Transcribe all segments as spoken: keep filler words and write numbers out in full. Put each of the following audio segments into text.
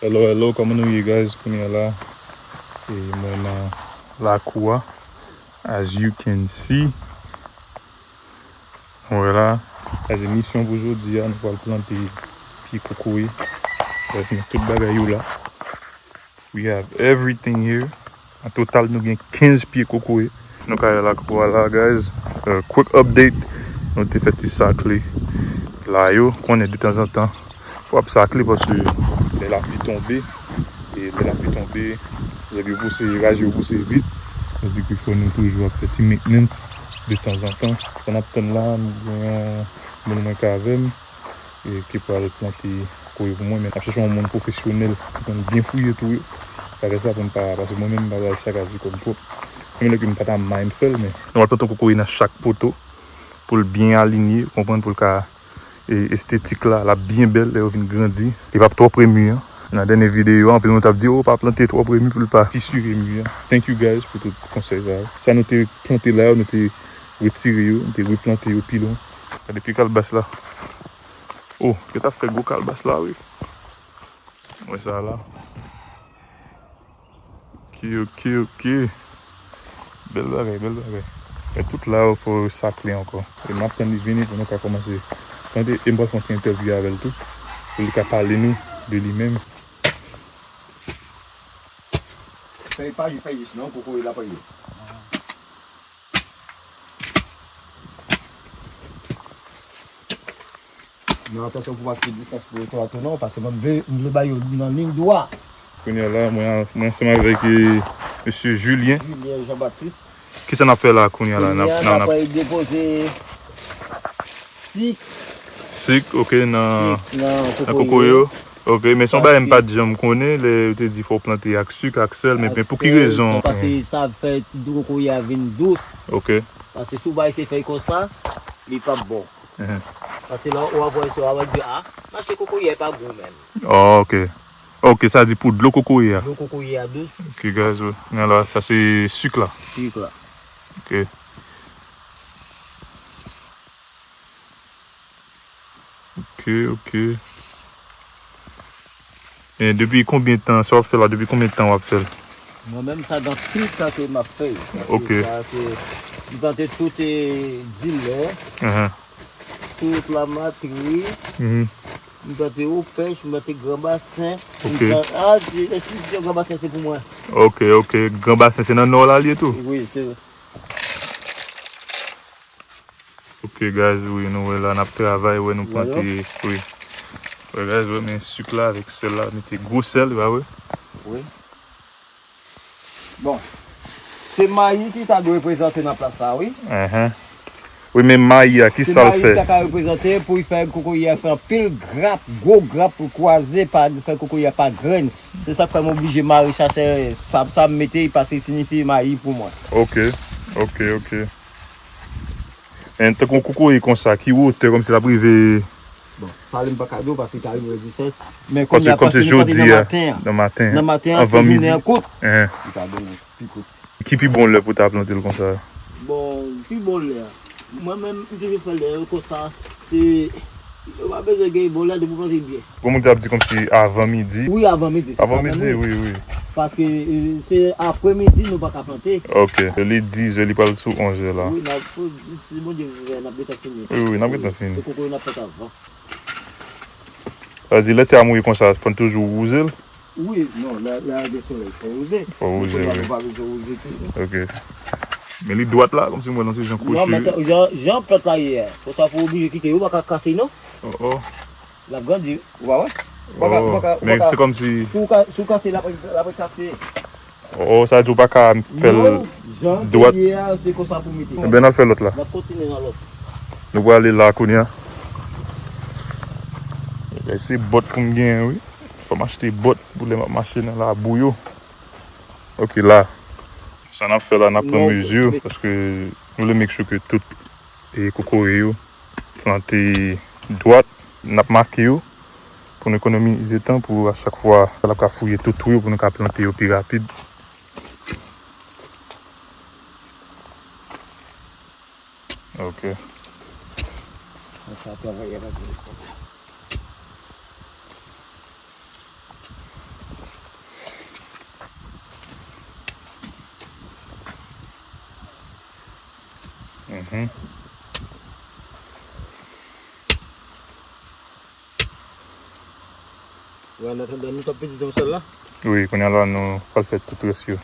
Hello, hello, kòman nou ye, guys? Kounye a la, e mwen nan lakou a, as you can see. Mwen la, sa se misyon pou jodi a, nou pral plante pye kokoye. Avèk nou tout bagay yo la. We have everything here. An total, nou gen kenz pye kokoye. Nou kay lakou a la, guys. Euh, quick update. Nou te fè ti sakle la yo. Konnen de tanzantan, w ap sakle paske lè lapli tonbe, e lè lapli tonbe, zèb yo pouse, raje yo pouse vit. Sa di ke fò nou toujou ap fè ti maintenance de tanzantan. Sa n ap tann la, nou gen yon moun mwen k avè m, e ki pral plante kokoye pou mwen, men n ap chèche yon moun pwofesyonèl ki konn byen fouye tou wi. Sa fè sa pou n pa, paske mwen menm m pa pral sakaje kò m twòp. Menm lè ke m pa ta mind fè l, men nou pral plante yon kokoye nan chak poto pou l byen alinye, ou konprann, pou l ka, e, estetik la, l ap byen bèl lè yo vin grandi. Li p ap twò premye an. Nan dènye videyo a, anpil moun t ap di, "Oh, pa plante twò premye pou l pa fisire mi an." Thank you guys pou tout konsèy sa yo. Sa nou te plante la yo, nou te retire yo, nou te replante yo pi lwen. Gade pye kalbas la. Oh, yo t ap fè gwo kalbas la, wi. Wè sa la. Ok, ok, ok. Bèl bagay, bèl bagay. Men tout la yo fò yo sakle ankò. E m ap tann li vini pou nou ka kòmanse plante. E m pral fè yon ti entèvyou avè l tou. Pou li ka pale nou de li menm. Fèy pa, fèy jis non, kokoye la pa ye. Men atansyon pou pa kite distans pou yo tou non, paske mwen vle, m vle ba yo nan liy dwa. Kounye a la, mwen, mwen ansanm avèk, eh, mesye Julien. Julien Jean Baptiste. Kisa n ap fè la kounye a la? Kounye a, n ap, n ap depoze sik. Sik, ok, nan, nan kokoye yo. Ok, men se yon bagay m pa t janm konnen, lè yo te di fò w plante ak sik, ak sèl, men, men pou ki rezon? Paske sa fè kokoye a vin dous. Ok. Paske si w bay se fèy konsa, li p ap bon. Paske lè w ap wè se w ap di, a, m achte kokoye a pa gou menm. Oh, ok. Ok, sa di pou dlo kokoye a. Dlo kokoye a dous. Ok, guys, wè. Men la, sa se sik la. Sik la. Ok. Ok, ok. E depi konbyen tan, sa w ap fè la, depi konbyen tan w ap fè l? Mwen menm, sa gen anpil tan ke m ap fè l. Ok. Paske sa se, m plante tout, eh, dilè, tout lamatri, m plante opèch, m plante Gran Basen. Ok. M plante, ah, enstitisyon Gran Basen se pou mwen. Ok, ok. Gran Basen se nan nò la l ye tou? Wi, se Ok, guys, wi, nou wè la, n ap travay, wè, nou plante, wi. Wè, guys, wè, men sik la avèk sèl la, mete gwo sèl, pa vre? Wi. Bon, se mayi ki ta dwe reprezante nan plas sa, wi. Wi, men mayi a, ki sa l fè? Se mayi ki ta ka reprezante pou l fè kokoye a fè anpil grap, gwo grap pou kwaze, pa fè kokoye a pa grenn. Se sa k fè m oblije mare chasè sab sa m mete, paske li siyifi mayi pou mwen. Ok, ok, ok. Men tankou yon kokoye konsa, ki wotè kòmsi l ap rive? Bon, sa li m pa ka di w paske li ka rive distans. Men kounye a, paske nou plante nan maten an. Nan maten an, se jounen an kout. Li ka vin pi kout. Ki pi bon lè pou ta plante l konsa? Bon, pi bon lè a. Mwen menm, m toujou fè lè yo konsa. Se, yo pa bezwen gen bon lè depi w plante byen. Gon moun t ap di kòmsi avan midi. Wi, avan midi, se sa menm, wi. Avan midi, wi, wi. Paske, eh, se aprè midi nou pa ka plante. Ok. Li dizè, li pral sou onzè la. Wi, n ap, si Bondye vle, n ap gentan fini. Wi, wi, n ap gentan fini. Se kokoye n ap fè avan. Sa vle di, lè tè a mouye konsa, fò n toujou wouze l? Wi, non, lè, lè a gen solèy, fò wouze. Fò wouze, wi. Men kounye a nou pa bezwen wouze tou. Ok. Men li dwat la, kòmsi m wè l yon ti jan kwochi. Non, men jan, jan plant la ye a, konsa pou oblije kite, yo pa ka kase, non. Oh, oh. L ap grandi. Ou pa wè? Ou pa ka, ou pa ka, ou pa ka. Men se kòmsi si w ka, si w kase, l ap, l ap kase. Oh, sa di w pa ka fè l dwat. Jan ke l ye a, se konsa pou mete. Ebyen, n al fè lòt la. N ap kontinye nan lòt. Nou prale la kounye a. Ebyen, se bòt pou m genyen, wi. Fò m achte bòt pou lè m ap mache nan labou yo. Ok, la. Sa n ap fè la, n ap pran mezi, paske nou vle make sure ke tout, e, kokoye yo plante dwat. N ap make yo pou n ekonomize tan, pou a chak fwa l ap ka fouye tout twou yo pou nou ka plante yo pi rapid. Ok. Sa travay avèk li. Wè, an atandan, nou t ap pedi yon sèl la? Wi, kounye a la, nou pral fè tout rès yo.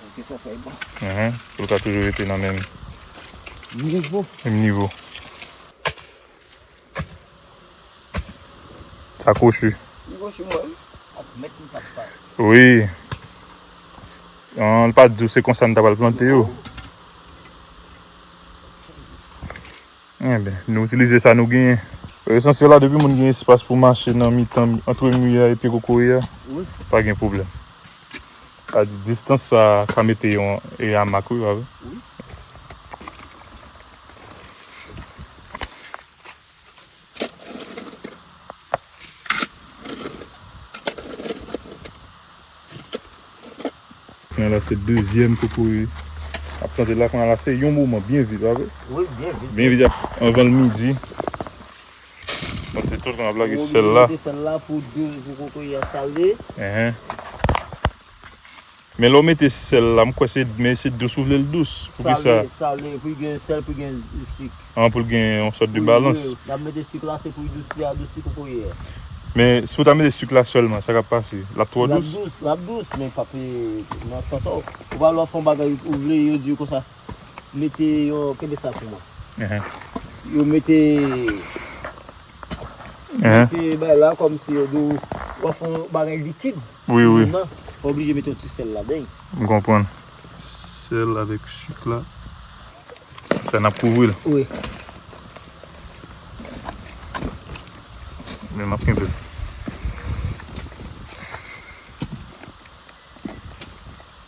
Ok, sa fè bon. Mhm. Pou l ka toujou rete nan menm nivo. Menm nivo. Sa kwochi. Li kwochi, mwen. Ap mèt m tap pa. Wi. An, l pa t di w se konsa n ta pral plante yo. Enben, nou itilize sa nou genyen. Lesansyèl la, depi moun gen espas pou mache nan mitan, antre mi a epi kokoye a, wi, pa gen pwoblèm. Sa di, distans sa ka mete yon e amak, wi, pa vre? Wi. Kounye a la, se dezyèm kokoye ap plante la. Kounye a la, se yon moman, byen vit, pa vre? Wi, byen vit. Byen vit, ap, anvan l midi. Mwen te tout konn ap lage sèl la. Mete sèl la pou de, pou kokoye a sale. Enhen. Men lè w mete sèl la, m kwè se, men se dous ou vle l dous. Poukisa? Sale, sale, pou l gen sèl, pou l gen sik. An, pou l gen yon sòt de balans. Wi, wi, wi. L ap mete sik la, se pou l dous, li a dous sik kokoye a. Men si w ta mete sik la sèlman, sa k ap pase? L ap twò dous? L ap dous, l ap dous, men pa pe nan sans sa. Ou pa lè w fè yon bagay, ou vle, yo di w konsa, mete yon, kenbe sa pou mwen. Enhen. Yo mete Enhen. Mete bay la kòmsi yo di w, w ap fè yon bagay likid. Wi, wi. Non, ou oblije mete yon ti sèl ladan. M konprann. Sèl avèk sik la. Sa n ap kouvri l. Wi. Men m ap kenbe l.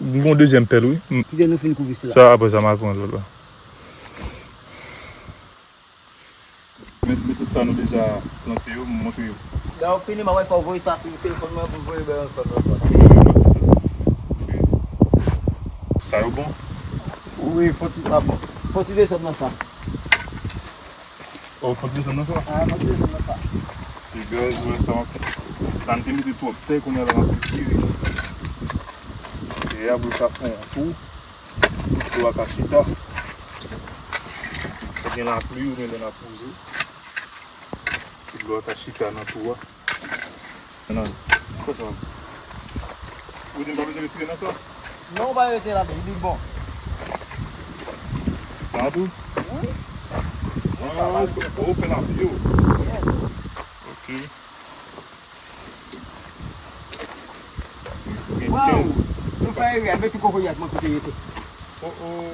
M gen yon dezyèm pèl, wi. M- Kite nou fin kouvri sila. Sa, apre sa, m al pran lòt la. Men, men tout sa nou deja plante yo, m montre yo. Lè w fini, m ap fè w voye sa sou telefòn mwen pou l voye bay yon sòt lòt bò. Sa yo bon? Wi, fò ti sa bon. Fò ti desann nan sa. Oh, fò ti desann nan sa? Ah, fò ti desann nan sa. Ti gaz, wè sa. Sa n te mete twòp tè, kounye a la n ap retire. E apre sa fè yon tou. Pou dlo a ka chita. Lè gen lapli oubyen lè n ap wouze. Pou dlo a ka chita nan twou a. Nan. Fè sa. Ou di m pa bezwen retire nan sa? Non, ou pa retire la, li bon. Sa tou? Wi. Ah, ou fè lapli, oh. Yes. Ok. Gen kenz. Waw! Nou fè erè, met tout kokoye a, mwen kote yo te. Oh, oh.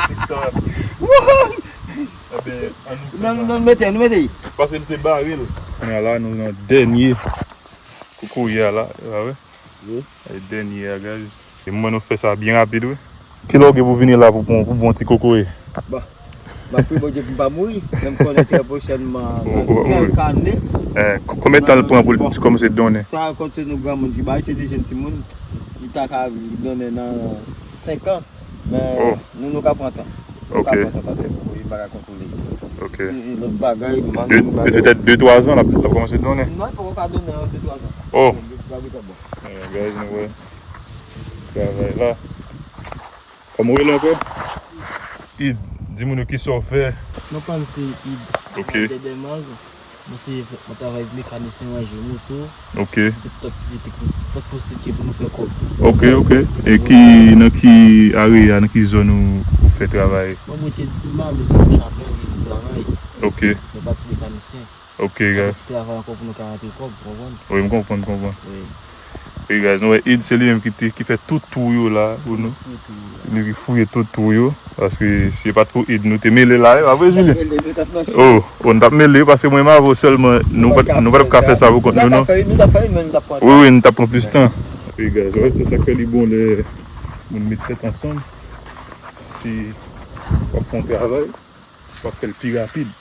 Ki sa? Wouhou! Enben, ann nou fè sa. Non, non, nou mete, nou mete. Paske li te bare l. Kounye a la, nou nan dènye kokoye a la, pa vre? Wi. E dènye a, guys. E mwen, nou fè sa byen rapid, wi. Kilè w gen pou vini la pou, pou, pou bon ti kokoye? Bon, m ap priye Bondye pou m pa mouri, men m konnen trè pwochènman, nan kèk ane. Eh, ko-, konbyen tan l pran pou l kòmanse donnen? Sa, kòm se nou granmoun ki bay, se de jèn timoun, li ta ka donnen nan senk an, men nou, nou ka pran tan. Nou ka pran tan, paske kokoye bagay kontwole. Ok. Se lòt bagay, mango, bagay. Petèt de, twa zan, l ap, l ap kòmanse donnen? Non, li poko ka donnen an de, twa zan. Oh. Li pa bon. Eh, guys, nou wè. Travay la. Kòman w rele ankò? Id, di moun yo kisa w fè. Non pa m se Id. Ok. Dèdè Mag. Mwen se, mwen travay mekanisyen ranje moto. Ok. Mwen fè tout akseswa teknisyen, sa k posib ke pou nou fè kòb. Ok, ok. E ki, nan ki area, nan ki zòn ou, ou fè travay? Mwen, mwen te di mal, se Chapèl, mwen travay. Ok. Mwen fè pati mekanisyen. Ok, guys. Ti travay ankò pou nou ka rantre kòb, ou konprann? Wi, m konprann, m konprann. Wi. Wi, guys, nou wè Id se li menm ki te, ki fè tout tou yo la pou nou. Li ki fouye tout tou yo. Paske si e pa t pou Id, nou te mele la, e pa vre, Julie? Oh, oh, n t ap mele, paske mwen menm avè w sèlman, nou pa t, nou pa t ap ka fè sa pou kont nou, non. Wi, wi, n t ap pran plis tan. Wi, guys, wè, se sa k fè li bon lè moun met tèt ansanm. Si w ap fè yon travay, w ap fè l pi rapid.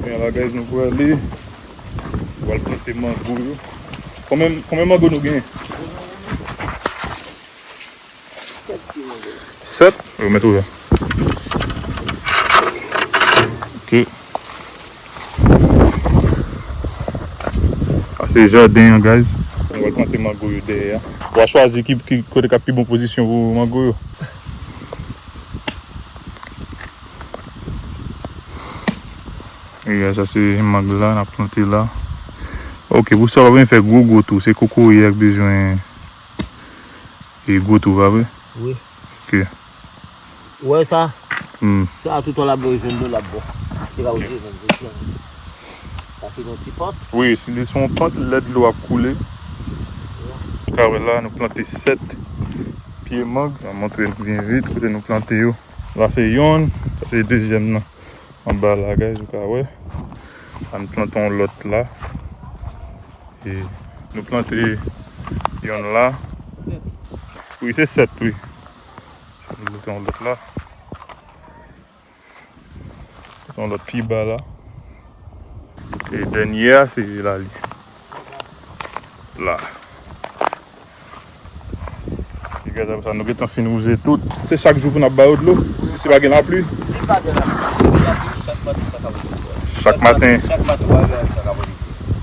Men la, guys, nou prale. Nou pral plante mango yo. Konbyen, konbyen mango nou genyen? Sèt? Yo mèt ouvè. Ok. Sa se jaden an, guys. Nou pral plante mango yo dèyè a. W a chwazi ki, ki kote k ap pi bon pozisyon pou mango yo. Wi, sa se mang la, n ap plante la. Ok, pou sa, w pa bezwen fè gwo, gwo tou. Se kokoye a k bezwen e gwo tou, pa vre? Wi. Ok. Ou wè sa? Hmm. Sa, tout an l ap bon, jwenn dlo, l ap bon. Se la ou jwenn, jwenn. Sa se yon ti pant. Wi, si li se yon pant, lè dlo ap koule. Ou ka wè la, nou plante sèt pye mang. Mwen montre nou byen vit kote nou plante yo. La se yonn, sa se dezyèm nan. Anba la, guys, ou ka wè. Ann plante yon lòt la. E nou plante yonn la. Wi, se sèt, wi. Nou plante yon lòt la. Yon lòt pi ba la. E dènye a, se la li. La. Piga sa, nou gentan fin wouze tout. Se chak jou pou n ap ba yo dlo, si se pa gen lapli? Si pa gen lapli, chak maten sa ka wouze. Chak maten? Chak maten, w a wè sa ka wouze.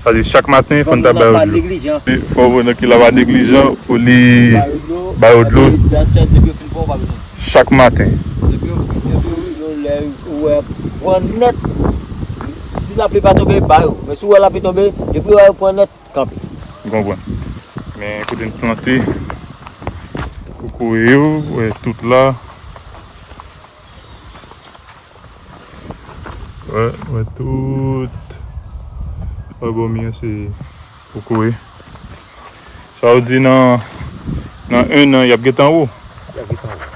Sa di chak maten, fò n ta ba yo dlo. Fò w nan ki la pa neglijan pou li ba yo dlo. Ba yo dlo. Depi yo fin pran, w pa bezwen. Chak maten. Depi yo, depi yo, lè ou wè pran nèt, si lapli pa tonbe, ba yo. Men si w wè lapli tonbe, depi w wè yo pran nèt, kanpe. M konprann. Men kote n plante kokoye yo, wè tout la. Wè, wè tout. Wè bò mi an se kokoye. Sa w di nan, nan en an, y ap gentan wo? Y ap gentan wo.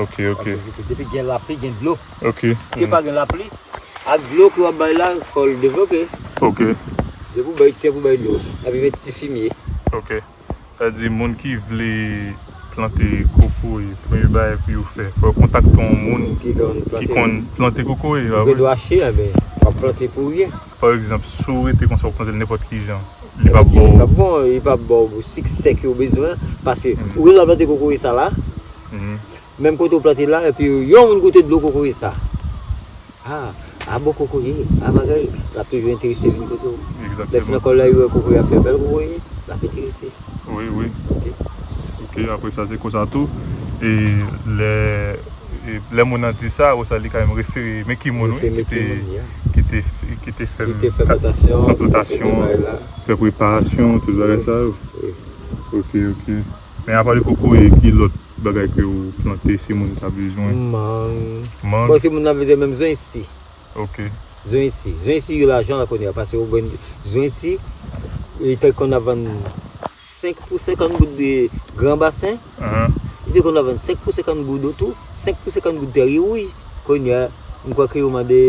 Ok, ok. Y ap gentan wo. Depi gen lapli, gen dlo. Ok. Ke pa gen lapli, ak dlo ke w ap bay la, fò l devlope. Ok. Depi w bay tè, pou bay dlo. Epi met ti fimye. Ok. Sa di, moun ki vle plante kokoye, premye bagay pou yo fè, fò yo kontakte yon moun ki konn plante kokoye, pa vre? Ou gen dwa achte, enben, w ap plante pou ryen. Pa egzanp, si w rete konsa, w plante l nenpòt ki jan, li p ap ba w. Li p ap bon, li p ap ba w siksè ke w bezwen, paske ou gen dwa plante kokoye sa la, menm kote w plante la, epi yon moun goute dlo kokoye sa. A, a bon kokoye, a bagay, l ap toujou enterese vin kote w. Egzakteman. Lè fin ankò lè yo wè kokoye a fè bèl kokoye, l ap enterese. Wi, wi. Ok. Ok, apre sa, se konsa tou. E lè, e lè moun nan di sa, apre sa, li ka menm refere, men ki moun, wi, ki te, ki te, ki te fè plantasyon, fè preparasyon, tout bagay sa yo. Wi. Ok, ok. Men apa de kokoye, ki lòt bagay ke w plante si moun ta bezwen? Mang. Mang? Bon, si moun nan bezwen menm zwensi. Ok. Zwensi. Zwensi yo lajan la kounye a, paske ou jwenn zwensi, li te konn ap vann senk pou senkant goud de Gran Basen. Li te konn ap vann senk pou senkant goud tou, senk pou senkant goud Tèryewouy. Kounye a, m kwè ke yo mande,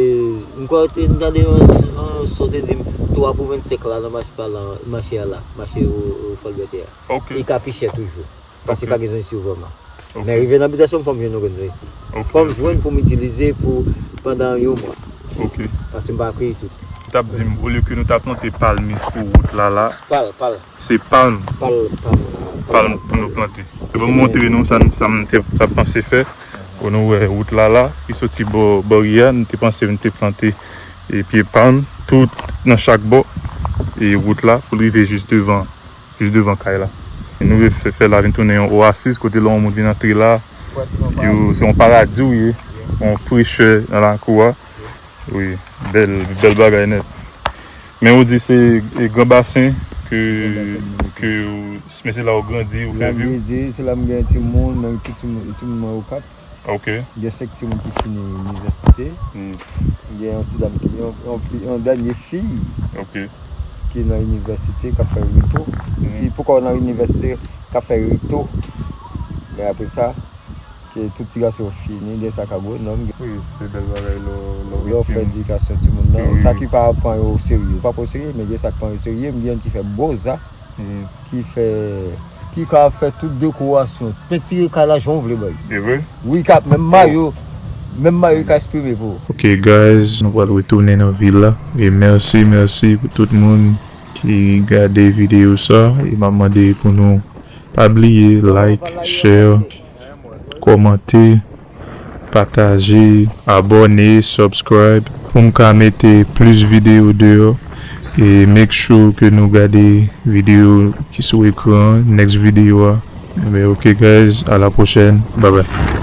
m kwè te tande yon, yon son te di m twa pou vennsenk la nan mache pa la, mache a la, mache o, o Fòlbètè a. Ok. Li ka pi chè toujou. Paske pa gen zwensi vrèman. Ok. Men rive nan bitasyon m, fò m jwenn yon grenn zwensi. Ok, ok. Fò m jwenn pou m itilize pou pandan yon mwa. Ok. Paske m pa kweye tout. Ou t ap di m, olye ke nou ta plante palmis pou wout la la. Pal, pal. Se palm. Pal, pal. Palm pou nou plante. Se pou m montre nou sa, sa m te, t ap panse fè. Pou nou wè wout la la, ki soti bò baryè a, nou te panse nou te plante e pye palm, tout nan chak bò e wout la, pou l rive jis devan. Jis devan kay la. E nou vle fè, fè la vin tounen yon oasis, kote lè yon moun vin antre la, yo, se yon paradi w ye, yon frechè nan lakou a. Wi, bèl, bèl bagay nèt. Men ou di se, e, Gran Basen ke, ke, men se la ou grandi, ou fè vi w? La m grandi, se la m gen timoun, menm ki timoun, timoun mwen yo kat. Ok. Gen senk timoun ki fini inivèsite. Hmm. Gen yon ti dam ki, yon, yon, yon dènye fi, ok, ki nan inivèsite, k ap fè reto. Hmm. Ki poko nan inivèsite, k ap fè reto. Men apre sa, ke tout ti gason yo fini, gen sa k agwonòm. Wi, se bèl bagay lè w, lè w fè edikasyon timoun nan. Wi. Sa ki pa pran yo oserye, yo pa pran oserye, men gen sa k pran yo oserye, men gen ki fè boza. Hmm. Ki fè, ki ka fè tout dekorasyon, pentire kay la jan w vle bay. E vre? Wi, ka, menm mayo, menm mayo ka eksprime pou ou. Ok, guys, nou pral retounen nan vil la. E mèsi, mèsi pou tout moun ki gade videyo sa. E m ap mande pou nou pa bliye like, share, kòmante, pataje, abòne, subscribe, pou m ka mete plis videyo deyò. E make sure ke nou gade videyo ki sou ekran an, next videyo a. Enben, ok, guys, à la prochaine. Bye bye.